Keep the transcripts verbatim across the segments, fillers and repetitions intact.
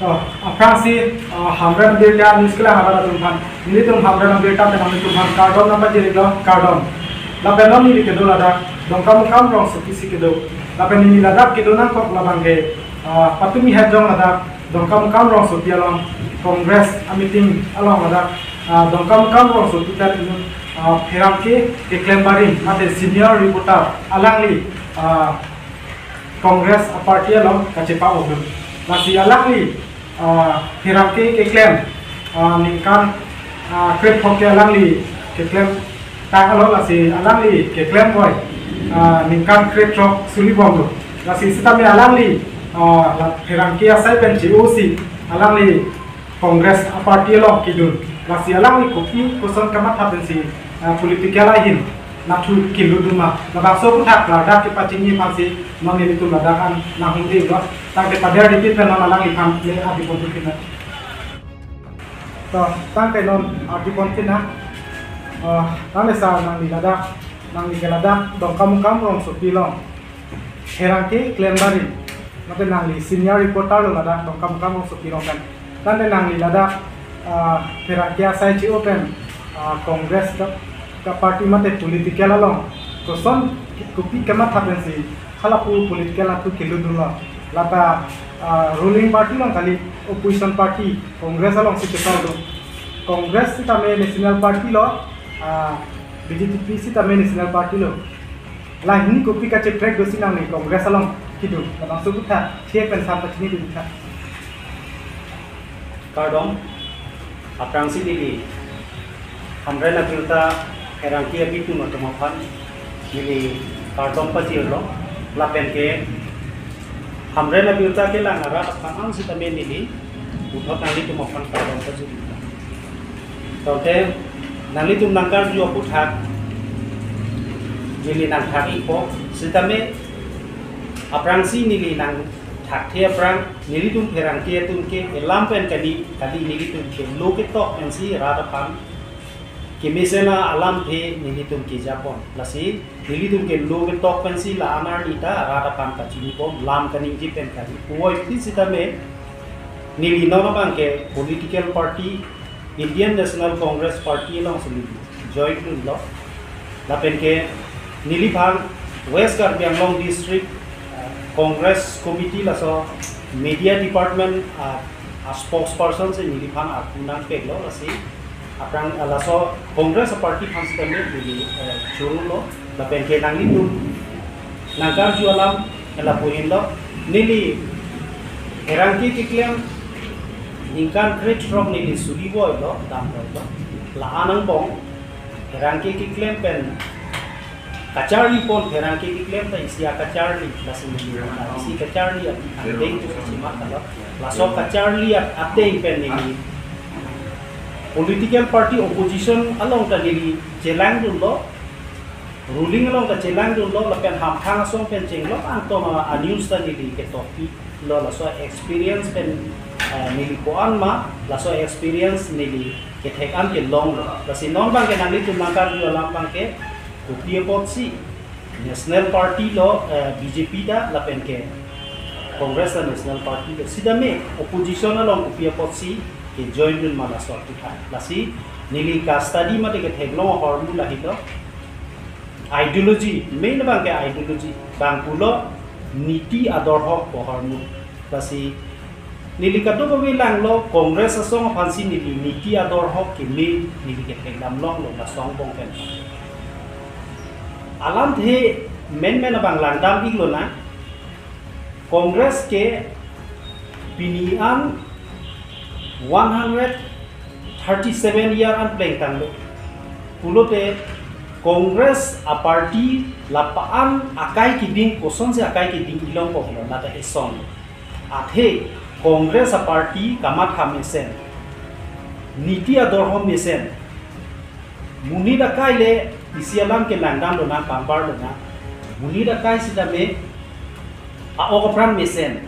Oh, aphrangsi, ah, Hamren Abirta news kelang arat atum aphan, nelitum Hamren Abirta pen nanglitum aphan kardom nangpajir-iklo, kardom. Lapen non neli kedo ladak Dongkamukam rongsopi si kedo. Lapen neli ladak kedo nangkok labang ke, ah, patumi hajong ladak Dongkamukam rongsopi along Congress a-meeting along ladak, ah, Dongkamukam rongsopi pen, ah, pherangke keklem barim mate senior reporter alangli, ah, Congress a-party along kachepa-okdun. Lasi alangli, ah, pherangke keklem, ah, ningkan, ah, krethrok ke alangli keklem tanglo, lasi alangli keklem koi, ah, ningkan krethrok suli bomlo. Lasi sitame alangli, ah, la pherangke asai pen che-osi alangli Congress a-party along kedun. Lasi alangli kopi koson kamatha pensi, ah, political ahin nathu kelutdun ma, labangso aphuthak ladak kepachini aphansi non nelitum ladak an nanghumri-iklo. Tangte pader dipit pen non alangliphan le arjupon thukinang. To, tangte non arjupon thukinang. Ah, tangte sir, nangli ladak, nangli ke ladak Dongkamukam rongsopi along pherangke klem barim, mate nangli senior reporter lo ladak Dongkamukam rongsopi along pen. Tangte nangli ladak, ah, pherangke asai che-o pen, ah, Congress ka, ka-party mate political along koson kopi kamatha pensi halapu political nathu kelutdunlo. Lata, ah, ruling party along kali, opposition party Congress alongsi kepaudun. Congress sitame national party lo, ah, B J P sitame national party lo. Lahini kopi kacheprek dosi nangli Congress along kedun, labangso aphuthak che pen sam pachinidun tha. Kardom, aphrangsi neli Hamren Abirta pherangke abitung atum aphan neli kardom pajirlo, lapen ke Hamren Abirta kelang arat aphan an sitame neli puthot nanglitum aphan kardom pajirlo. Tangte nanglitum nangkarju aphuthak neli nangthak-ikpo, sitame aphrangsi neli nangthakthe aphrang, nelitum pherangke atum ke elam pen kali, kali nelitum ke lo ketok pensi rat aphan kemesen alamthe nelitum kejapon. Lasi nelitum ke lo ketok pensi la-an arni ta rat aphan kachinibom, lam kaningje pen kali. Puvoiphit sitame neli non abang ke political party Indian National Congress Party alongsi neli join dunlo. Lapen ke neliphan West Karbi Anglong District, uh, Congress Committee laso media department, uh, a spokesperson si neliphan arpu nangpeklo, lasi aphrang, uh, laso Congress party aphan sitame neli, uh, churunlo. Lapen ke nanglitum nangkarju alam ke lapu henlo, neli pherangke keklem ningkan krethrok neli suli voilo, dam voilo. La-an angbong pherangke keklem pen kacharlipon, pherangke keklem ta isi akacharli, lasi neli ta isi kacharli ateng tu si matha lo. Laso kacharli at-, ateng pen neli political party opposition along ta neli chelangdunlo, ruling along ta chelangdunlo, lapen hamphang asong pen chenglok angtong a-news ta neli ketokpilo, laso experience pen, eh, neli ko-an ma, laso experience neli kethek an kelonglo. Lasi non abang ke nanglitum nangkarju alam abang ke kopi apotsi national party lo, eh, B J P ta lapen ke Congress ta national party lo. Sitame opposition along kopi apotsi kejoin dun ma laso aphuthak. Lasi neli ka-study mate ketheklong ahormu lahelo. Ideology, main abang ke ideology. Bang pulo niti adorho ahormu. Lasi neli kadokave langlo, Congress asong aphansi neli niti adorho keme neli kethekdam longlo, laso angbong pen. Alamthe menmen abang langdam-iklonang, Congress ke pini an one hundred thirty-seven year an plengtanglo. Pulote Congress a-party lapu-an akai keding, kosonsi akai keding ilong koklo, lata eson. Athe Congress a-party kamatha mesen, niti adorho mesen. Monit akai le isi alam ke langdamlonang, pangbarlonang. Monit akai sitame a-ok apran mesen,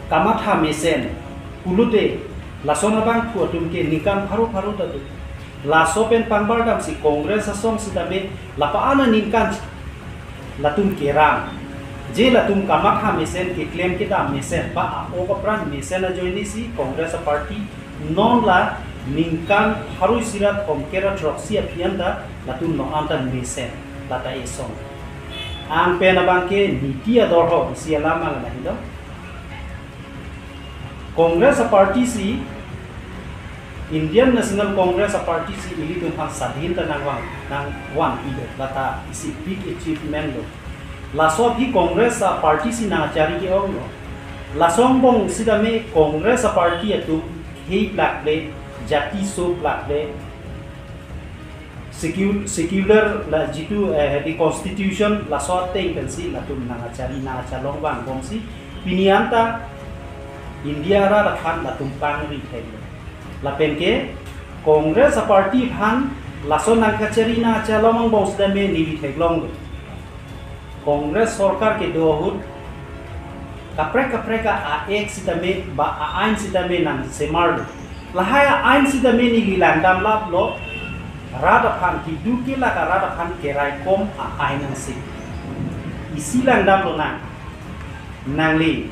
kamatha mesen, pulote lason abangphu atum ke ningkan pharo pharo ta do. Laso pen pangbardamsi Congress asong sitame lapu-an aningkan latum kerang. Je latum kamatha mesen, keklem kedam mesen, ba a-ok apran mesen ajoine si Congress a-party non la ningkan pharo isi ra thomkep ra throksi aphi anta latum non anta mesen, lata eson. Ang pen abang ke niti ador ho, isi alam ang lahelo. Congress a-party si, Indian National Congress a-party si ilitum aphan sadhin ta nangvang, nangvan ilo, lata isi big achievement lo. Laso aphi Congress a-party si nangchari ke-ong lo. Laso angbong sitame Congress a-party atum khei plakle, jati so plakle, secu-, secular la jitu, eh, di constitution laso ateng pensi latum nangchari nangchalong vangbom si pini anta India arat aphan latum pangri theklo. Lapen ke Congress a-party aphan laso nangkachari nangchalong angbong sitame neli theklonglo. Congress sorkar kedo ahut kaprek kaprek a-act sitame ba a-ain sitame nangsemarlo. Lahai a-ain sitame neli langdam laplo, rat aphan, kiduk kelak arat aphan keraikom a-ain nangsi. Isi langdamlonang, nangli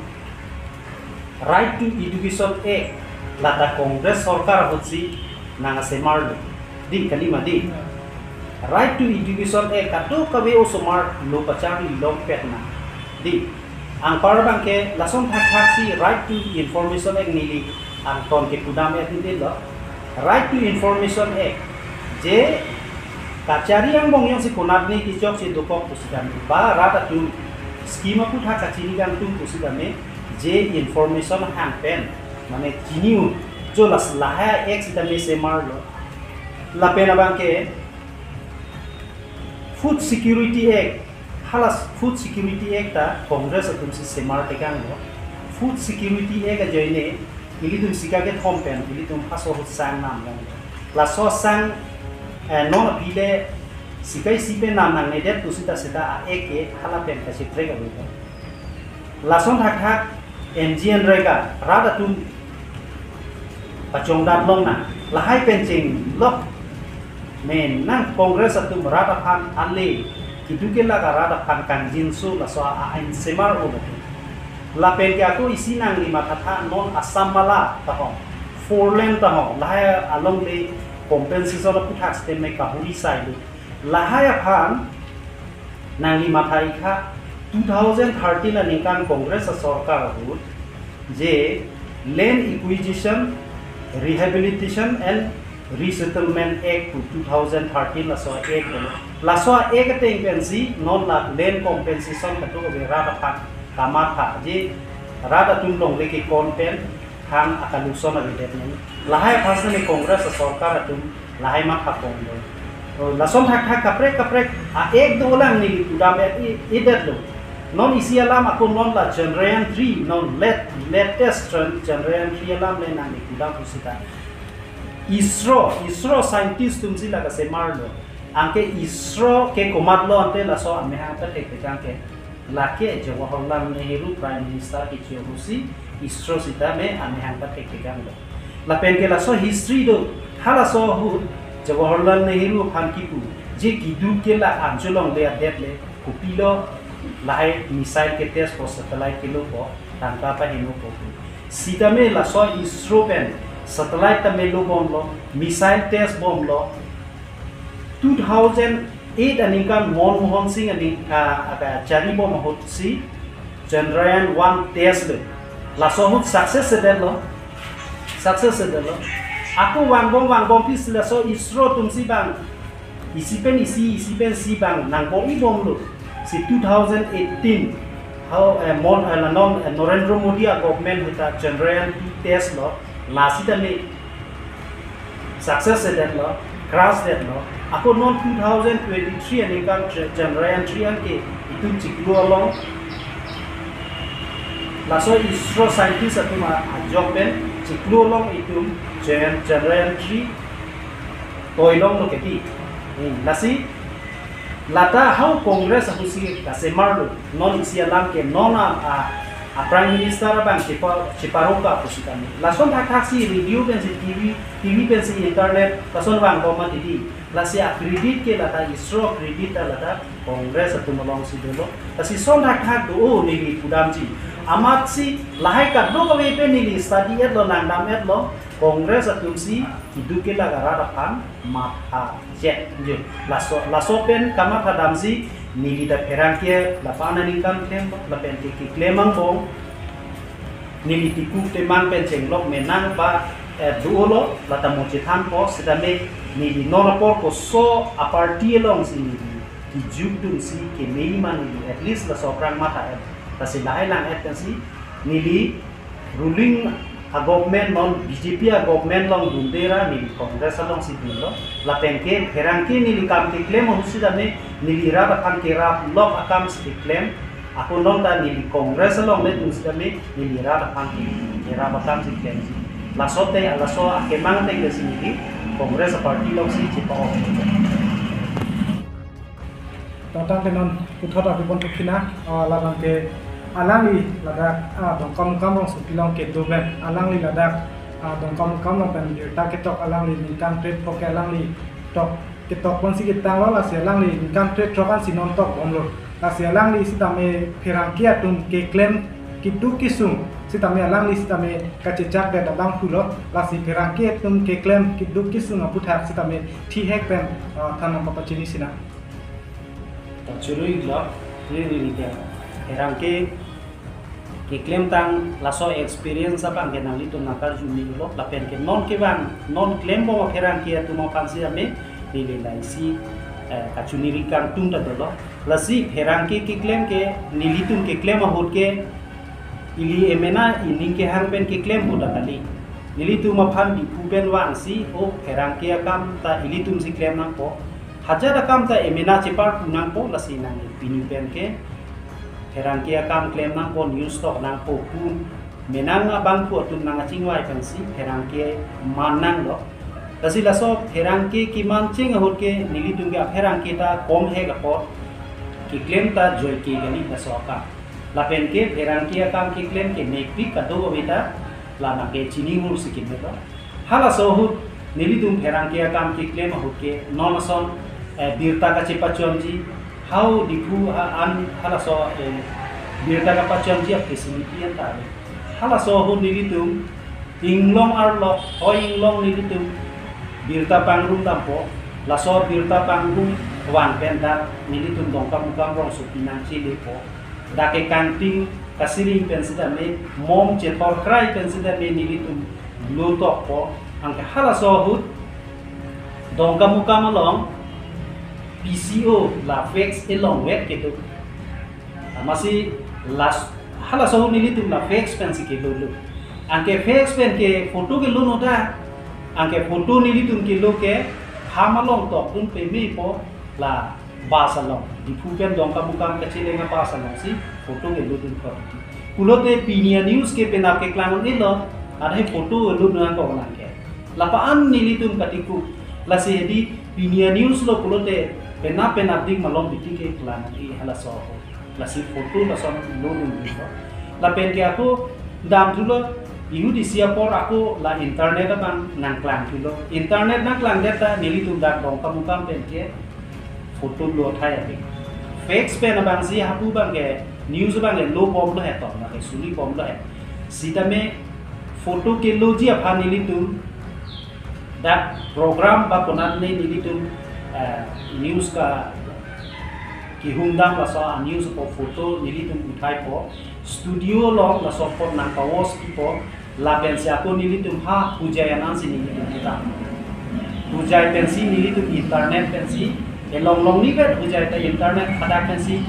Right to Education Act, lata Congress sorkar ahutsi nangsemarlo. Di, kalima di. Right to Education Act kadokave osomar lo pacharli longpet nang. Di, anpar abang ke lason thakthak si Right to Information Act neli angton kepudam et nidin lo. Right to Information Act, je kachari angbong jongsi konatne kechok si dokok pusitame, ba rat atum scheme aputhak kachini kangtung pusitame, je information hang pen, mane chini-un, jo las lahai act sitame semarlo. Lapen abang ke Food Security Act, hala Food Security Act ta Congress atum si semar tekanglo. Food Security Act ajoine ilitum sika kethom pen ilitum paso ahut sang namlong. Laso sang, eh, non aphi le sika isi pen nam nangnedet pusita seta a-act ke hala pen kachitrek ave. Lason thakthak MGNREGA rat atum pachongdat longnang, lahai pen chenglok menang Congress atum rat aphan ale, kiduk kelak arat aphan kangjinso laso a-ain semar-o lake. Lapen ke ako isi nangli mathatha non Assam Mala ta ho, four lane ta ho, lahai along le compensation aputhak sitame kahuri sai lo. Lahai aphan nangli matha-ikha, two thousand thirteen aningkan Congress asorkar ahut je Land Acquisition, Rehabilitation and Resettlement Act pu two thousand thirteen laso act lo. Laso act ateng pensi non la land compensation kadokave rat aphan kamatha, je rat atum longle kekon pen thang akaluson avedet nang. Lahai aphan sitame Congress asorkar atum lahai matha pon lo. O, lason thakthak kaprek kaprek a-act dolang neli pudam et i, idetlo. Non isi alam ako non la Chandrayaan three, non let, latest Chan-, Chandrayaan three alam le nangli pudam pusita. ISRO, ISRO scientist atum si la kasemarlo. Anke ISRO ke komatlo ante laso amahang ta thekthek anke. Lake Jawaharlal Nehru Prime Minister kecho ahut si ISRO sitame amahang ta thekthek anglo. Lapen ke laso history do, halaso ahut Jawaharlal Nehru aphan kipu, je kiduk kelak anchot longle adet le, kopilo lahai missile ke test po, satellite kelopo, tangka pahenopo pu. Sitame laso ISRO pen satellite tame lobomlo, missile test bomlo, two thousand eight aningkan Manmohan Singh aning, ah, aka chari bom ahut si Chandrayaan one test lo. Laso ahut success sedetlo. Success sedetlo. Ako vangbom vangbom pis laso ISRO atum si bang isi pen isi, isi pen isi bang nangbom-i bomlo. Si two thousand eighteen, how, eh, Mon, eh, la non, eh, Narendra Modi a-government ahut ta Chandrayaan two test lo. Lasi tame success sedetlo, crash detlo. Ako non two thousand twenty-three aningkan Ch-, Chandrayaan three anke itum chiklo along laso ISRO scientist atum a-, ajok pen chiklo along itum Chan-, Chandrayaan three toi longlo kedi. Hmm, lasi lata how Congress ahut si kasemarlo, non isi alam ke non a, a, A Prime Minister abang chepa-, cheparoka pusitame. Lason thakthak si radio pensi T V, T V pensi internet, lason vang bom ma titi. Lasi a credit ke lata ISRO credit ta lata Congress atum alongsi dolo. Lasi son thakthak do o neli pudamji. Amatsi lahai kadokave pen neli study-etlo, nangdam-etlo, Congress atumsi keduk kelak arat aphan matha chet. Je, laso, laso pen kamathadamsi neli ta pherangke lapu-an aningkan klem, lapen ke keklem angbong neli tikuk temang pen chenglok menang ba, eh, dolo, lata mo chethanpo, sitame neli non apor koso a party alongsi neli kejukdunsi kemei ma neli, at least laso aphrang matha-et. Lasi lahai lang-et pensi neli ruling a government, non B J P a government along dunde ra neli Congress alongsi dunlo. Lapen ke pherangke neli kam keklem ahut sitame neli rat aphan kerap lok akam si keklem. Ako non ta neli Congress along le dun sitame neli rat aphan ke kerap akam si klemji. Laso te, laso akemang ateng ke si neli Congress a party alongsi chepa-ok. Tangte non puthot api pon thukthina, ah, labang ke alangli ladak, ah, Dongkamukam rongsopi along kedo pen, alangli ladak, ah, Dongkamukam along pen birta ketok alangli ningkan krethrok ke alangli tok ketok ponsi ketanglo, lasi alangli ningkan krethrok ansi non tok bomlo. Lasi alangli sitame pherangke atum keklem keduk kesung sitame alangli sitame kachechakdet abang pulo, lasi pherangke atum keklem keduk kesung aputhak sitame thihek pen, ah, than nangpapachini sinang. Kachurui lo, neli neli ke pherangke keklemtang laso experience abang ke nanglitum nangkarju ni lo, lapen ke non kevang, non klem bom a pherangke atum aphan sitame neli laisi, eh, kachuniri kangtung ta dolo. Lasi pherangke keklem ke, nelitum keklem ahut ke, ili emena ining kehang pen keklem ahut ta kali. Nelitum aphan Diphu pen vangsi, o pherangke akam ta ilitumsi klem nangpo. Hajat akam ta emena cheparpu nangpo, lasi nang pini pen ke pherangke akam klem nangpo, news tok nangpo pu menang abangphu atum nangkachingvai pensi pherangke man nanglo. Lasi laso pherangke keman cheng ahut ke nelitum ke pherangke ta komhek apot keklem ta joike kali laso akam. Lapen ke pherangke akam keklem ke mepik kadokave ta la nangkechini mur si kemelo. Halaso ahut nelitum pherangke akam keklem ahut ke non ason, eh, birta kachepachonji, hau Diphu ha-an halaso, eh, birta kapachonji a facility an ta ave. Halaso ahut nelitum inglong arlo, hoi inglong nelitum birta pangrum dampo, laso birta pangrum van pen dak nelitum Dongkamukam rongsopi nangchelepo. Dak ke kangting kasiring pen sitame, mom chethor krai pen sitame nelitum lo tokpo. Anke halaso ahut Dongkamukam along P C O la flex elongvet kedo. Amatsi las halaso ahut nelitum la flex pensi kelolo. Anke flex pen ke photo kelo non ta. Anke photo nelitum kelo ke ham along tokdun pemepo, la bus along, Diphu pen Dongkamukam kacheleng a bus alongsi photo kelodun koti. Pulote pini a news ke penap keklang un-elo, adhe photo lo nang ko nang ke. Lapu-an nelitum katikuk, lasi hedi pini a news lo pulote penap penap ding malom biti keklang un-e halaso ahut. Lasi photo lason lodun dun ko. Lapen ke ako damthulo, ihut isi apor ako la internet abang nangklangthulo. Internet nangklangdet ta nelitum dak Dongkamukam pen ke photo lo athai ave. Flex pen abangsi hapu abang ke news abang ke lo bomlo he to, na ke suli bomlo he. Sitame photo keloji aphan nelitum dak program ba konatne nelitum, eh, news ka kehumdam laso a news ko photo nelitum uthaipo, studio along laso apot nangkawos pipo, lapensi ako nelitum ha Hojai anansi nelitum kita. Hojai pensi nelitum internet pensi, elong long ni vet Hojai ta internet hadak pensi,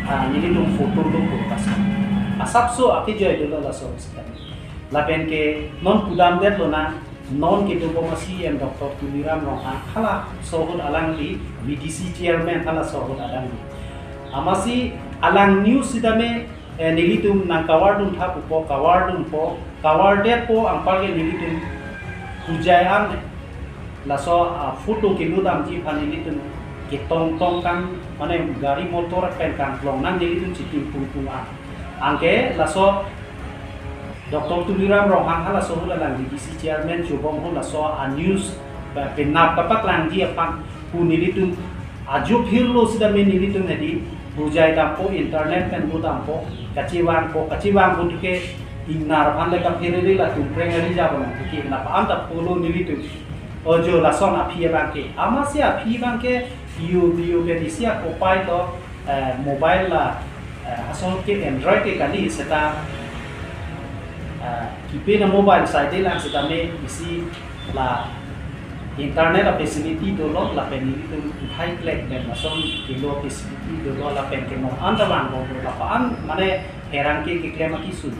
ah, nelitum photo lo ko kaso. Asapso akejoi dolo laso sitame. Lapen ke non pudamdetlo na, non kedo bom a C M Doctor Tuliram Ronghang, halaso ahut alangli V D C chairman, halaso ahut alangli. Amatsi alang news sitame, eh, nelitum nangkawardun tha pupo, kawardunpo, kawardetpo anpar ke nelitum Hojai an laso, ah, photo kelodamji aphan nelitum ketongtong kang, mane gari motor pen kangklong nang nelitum chitim pungpung an. Anke laso Doctor Tuliram Ronghang halaso ahut alang D D C chairman chobom ahut laso a-news, eh, penap kapaklangji aphan pu nelitum ajo phirlo sitame nelitum hedi bujai dampo, internet pen bo dampo, kachevangpo, kachevangpo tuke ingnar aphan le kaphiriri latum preng ari jabon tuke napa anta pulo nelitum. Ojo lason aphi abangke. Amatsi aphi abangke U B U pen isi akopai to, eh, mobile la, eh, asong ke Android ke kali seta, eh, kipena mobile side lang setame isi la internet a-facility dolo lapen nelitum hai klek pen lason kelo facility dolo lapen ke non anta vangbom dolo lapen mane pherangke keklem akesung.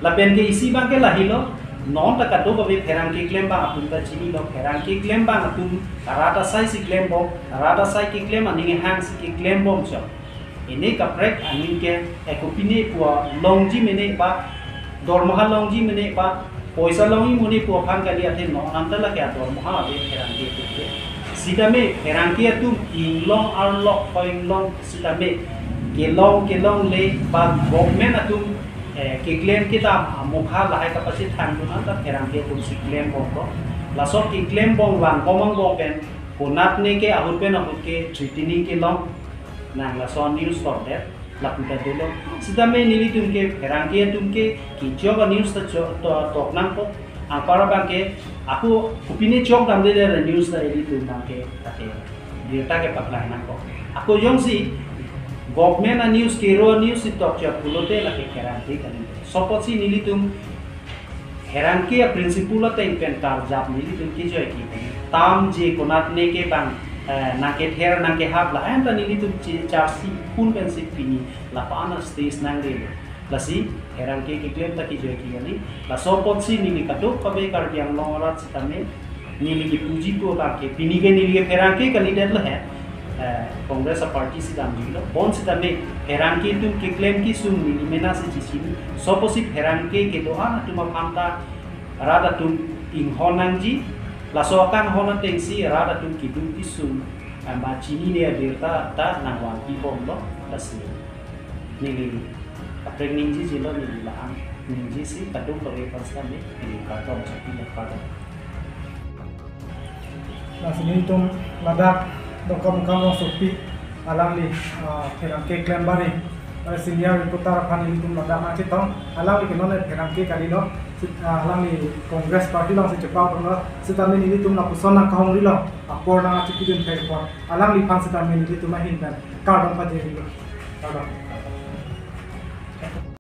Lapen ke isi abangke lahelo, non ta kadokave pherangke klembang atum ta chinilo, pherangke klembang atum rat asai si klembom, rat asai keklem aning hang si keklembom chot. Ene kaprek aning ke ekopine pu longji mene ba, dormoha longji mene ba, poisa longji mene pu aphan kali athe non anta lake adormoha ave pherangke atum ke. Sitame pherangke atum inglong arlok hoinglong sitame kelong kelongle ba government atum, eh, keklem kedam amokha lahai kapachethang dun anta pherangke atum si klembom ko. Laso keklembom vangbom angbong pen konatne ke ahut pen ahut ke threatening kelong nang laso news content lapu ta dolo. Sitame nelitum ke pherangke atum ke kechok a-news ta cho-, to-, tok nangkok. Anpar abangke ako kopine chok damde de news ta ilitum abangke ake birta kepaklang nangkok. Ako jongsi government a-news kero a-news si tokchot pulote lake pherangke kali. Sopotsi nelitum pherangke a-principle ateng pen karjap nelitum kejoi ke pen. Tam je konatne ke bang, eh, nangkether nangkehap la-an ta nelitum che-, charsi pun pensi pini lapu an a-stage nangrelo. Lasi pherangke keklem ta kejoi ke kali. Laso apotsi neli kadokave Karbi Anglong arat sitame neli kepuji pu abangke, pini ke neli ke pherangke kalidet lo he. Eh, Congress a-party si damjilo. Bonsitame pherangke atum keklem kesung neli mena si chechini. Sopotsi pherangke kedo-an atum aphan ta rat atum inghon nangji. Laso akanghon atengsi rat atum keduk kesung, eh, ba chinine abirta ta nangvangpibomlo. Lasi neli kaprek ningjejilo, neli la-an ningjesi kadokave aphan sitame neli kardom chapilo, kardom. Lasi nelitum ladak Dongkamukam Rongsopi alangli, ah, pherangke klem bari, ah, senior reporter aphan nelitum ladak nangchetong. Alangli ke non pherangke kalilo, si-, ah, alangli Congress party along si chepao dolo, sitame nelitum lapuson nangkahongri lo, apor nangchipidun thek apor. Alangliphan sitame nelitum ahin pen kardom pajirilo. Kardom.